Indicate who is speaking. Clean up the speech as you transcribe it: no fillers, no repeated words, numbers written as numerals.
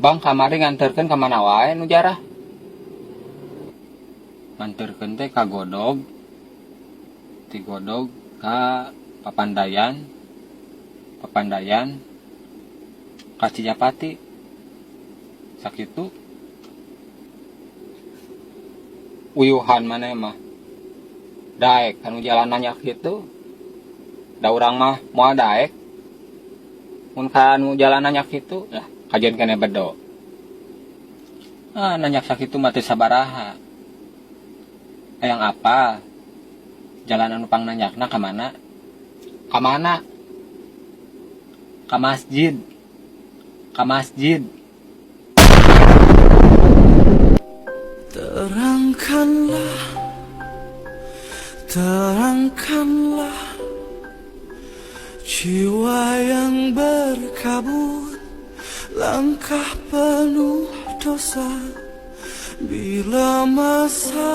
Speaker 1: Bang, kamari nganterkeun ka mana wae nu jarah? Nganterkeun teh ka Godog. Ti Godog ka Papandayan. Papandayan ka Cijapati. Sakitu. Uyuhan maneh mah. Daek kanu jalan nanyak kitu. Da urang mah moal daek. Mun ka nu jalan nanyak kitu lah kajian keneh bedo. Ah nanyak sakitu mah teu sabaraha. Hayang apal jalan anu pang nanyakna ka mana? Ka mana? Ka masjid. Ka masjid.
Speaker 2: Terangkanlah, terangkanlah jiwa yang berkabut, langkah penuh dosa bila masa.